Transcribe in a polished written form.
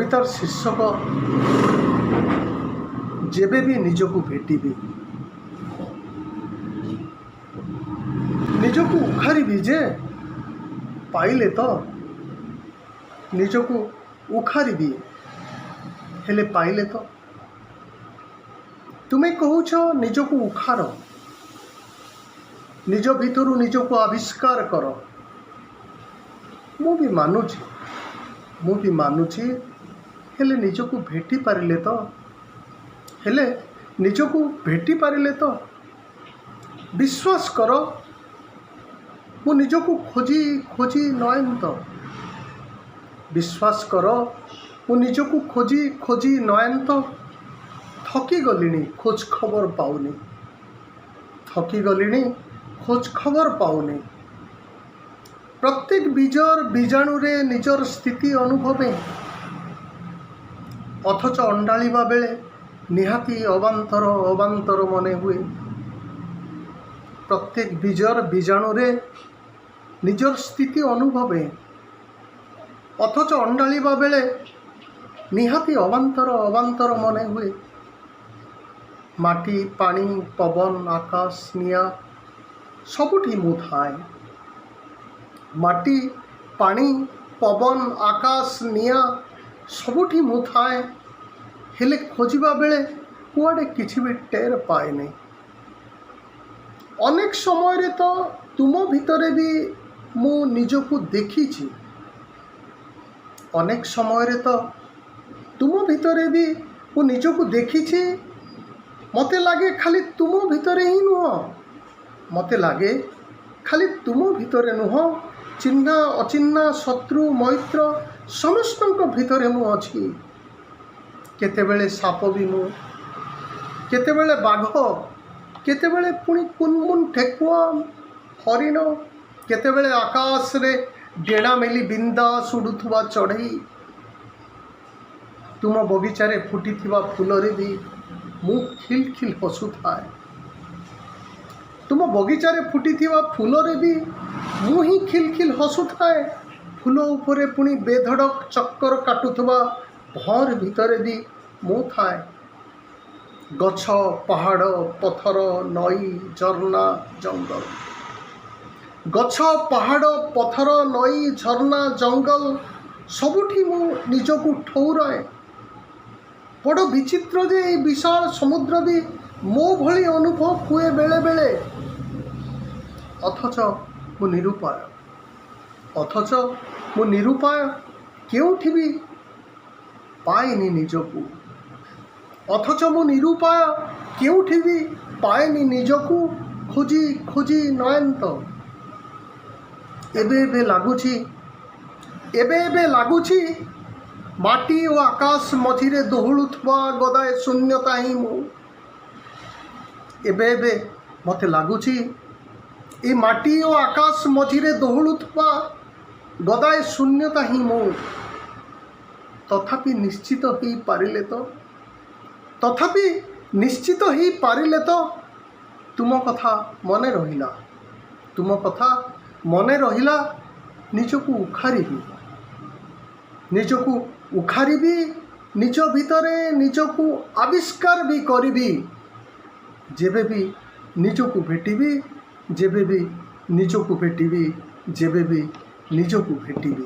କବିତାର ଶୀର୍ଷକ ଯେବେ ବି ନିଜକୁ ଭେଟିବି। ନିଜକୁ ଉଖାରିବି ଯେ ପାଇଲେ ତ, ନିଜକୁ ଉଖାରିବି ହେଲେ ପାଇଲେ ତ। ତୁମେ କହୁଛ ନିଜକୁ ଉଖାର, ନିଜ ଭିତରୁ ନିଜକୁ ଆବିଷ୍କାର କର। ମୁଁ ବି ମାନୁଛି, ମୁଁ ବି ମାନୁଛି, ହେଲେ ନିଜକୁ ଭେଟି ପାରିଲେ ତ, ହେଲେ ନିଜକୁ ଭେଟି ପାରିଲେ ତ। ବିଶ୍ୱାସ କର, ମୁଁ ନିଜକୁ ଖୋଜି ଖୋଜି ନୟନ୍ତ। ବିଶ୍ୱାସ କର, ମୁଁ ନିଜକୁ ଖୋଜି ଖୋଜି ନୟାନ୍ତ। ଥକି ଗଲିଣି, ଖୋଜ ଖବର ପାଉନି। ଥକି ଗଲିଣି, ଖୋଜ ଖବର ପାଉନି। ପ୍ରତ୍ୟେକ ବୀଜର ବୀଜାଣୁରେ ନିଜର ସ୍ଥିତି ଅନୁଭବେ, ଅଥଚ ଅଣ୍ଡାଳିବା ବେଳେ ନିହାତି ଅବାନ୍ତର ଅବାନ୍ତର ମନେ ହୁଏ। ପ୍ରତ୍ୟେକ ବୀଜର ବୀଜାଣୁରେ ନିଜର ସ୍ଥିତି ଅନୁଭବେ, ଅଥଚ ଅଣ୍ଡାଳିବା ବେଳେ ନିହାତି ଅବାନ୍ତର ଅବାନ୍ତର ମନେ ହୁଏ। ମାଟି, ପାଣି, ପବନ, ଆକାଶ, ନିଆଁ ସବୁଠି ମୁଁ ଥାଏ। ମାଟି, ପାଣି, ପବନ, ଆକାଶ, ନିଆଁ ସବୁଠି ମୁଁ ଥାଏ, ହେଲେ ଖୋଜିବା ବେଳେ କୁଆଡ଼େ କିଛି ବି ଟେର ପାଏନି। ଅନେକ ସମୟରେ ତ ତୁମ ଭିତରେ ବି ମୁଁ ନିଜକୁ ଦେଖିଛି। ଅନେକ ସମୟରେ ତ ତୁମ ଭିତରେ ବି ମୁଁ ନିଜକୁ ଦେଖିଛି। ମୋତେ ଲାଗେ ଖାଲି ତୁମ ଭିତରେ ହିଁ ନୁହଁ, ମୋତେ ଲାଗେ ଖାଲି ତୁମ ଭିତରେ ନୁହଁ, ଚିହ୍ନା ଅଚିହ୍ନା, ଶତ୍ରୁ ମୈତ୍ର ସମସ୍ତଙ୍କ ଭିତରେ ମୁଁ ଅଛି। କେତେବେଳେ ସାପ ବି ମୁଁ, କେତେବେଳେ ବାଘ, କେତେବେଳେ ପୁଣି କୁନମୁନ ଠେକୁଆ, ହରିଣ, କେତେବେଳେ ଆକାଶରେ ଡେଣା ମେଲି ବିନ୍ଦାସ ଉଡ଼ୁଥିବା ଚଢ଼େଇ। ତୁମ ବଗିଚାରେ ଫୁଟିଥିବା ଫୁଲରେ ବି ମୁଁ ଖିଲ ଖିଲ ହସୁଥାଏ। ତୁମ ବଗିଚାରେ ଫୁଟିଥିବା ଫୁଲରେ ବି ମୁଁ ହିଁ ଖିଲ ଖିଲ ହସୁଥାଏ। ଫୁଲ ଉପରେ ପୁଣି ବେଧଡ଼କ ଚକ୍କର କାଟୁଥିବା ଭଅଁର ଭିତରେ ବି ମୁଁ ଥାଏ। ଗଛ, ପାହାଡ଼, ପଥର, ନଈ, ଝରଣା, ଜଙ୍ଗଲ, ଗଛ, ପାହାଡ଼, ପଥର, ନଈ, ଝରଣା, ଜଙ୍ଗଲ ସବୁଠି ମୁଁ ନିଜକୁ ଠଉରାଏ। ବଡ଼ ବିଚିତ୍ର ଯେ ଏଇ ବିଶାଳ ସମୁଦ୍ର ବି ମୋ ଭଳି ଅନୁଭବ ହୁଏ ବେଳେବେଳେ। ଅଥଚ ମୁଁ ନିରୁପାୟ, ଅଥଚ ମୁଁ ନିରୁପାୟ, କେଉଁଠି ବି ପାଏନି ନିଜକୁ। ଅଥଚ ମୁଁ ନିରୁପାୟ, କେଉଁଠି ବି ପାଏନି ନିଜକୁ, ଖୋଜି ଖୋଜି ନୟାନ୍ତ। ଏବେ ଏବେ ଲାଗୁଛି, ଏବେ ଏବେ ଲାଗୁଛି, ମାଟି ଓ ଆକାଶ ମଝିରେ ଦୋହଲୁଥିବା ଗଦାଏ ଶୂନ୍ୟତା ହିଁ ମୁଁ। ଏବେ ଏବେ ମୋତେ ଲାଗୁଛି, ଏ ମାଟି ଓ ଆକାଶ ମଝିରେ ଦୋହଲୁଥିବା ଗଦାଏ ଶୂନ୍ୟତା ହିଁ ମୁଁ। ତଥାପି ନିଶ୍ଚିତ ହେଇପାରିଲେ ତ, ତଥାପି ନିଶ୍ଚିତ ହେଇପାରିଲେ ତ। ତୁମ କଥା ମନେ ରହିଲା, ତୁମ କଥା ମନେ ରହିଲା। ନିଜକୁ ଉଖାରିବି, ନିଜକୁ ଉଖାରିବି, ନିଜ ଭିତରେ ନିଜକୁ ଆବିଷ୍କାର ବି କରିବି, ଯେବେ ବି ନିଜକୁ ଭେଟିବି, ଯେବେ ବି ନିଜକୁ ଭେଟିବି, ଯେବେ ବି ନିଜକୁ ଭେଟିବି।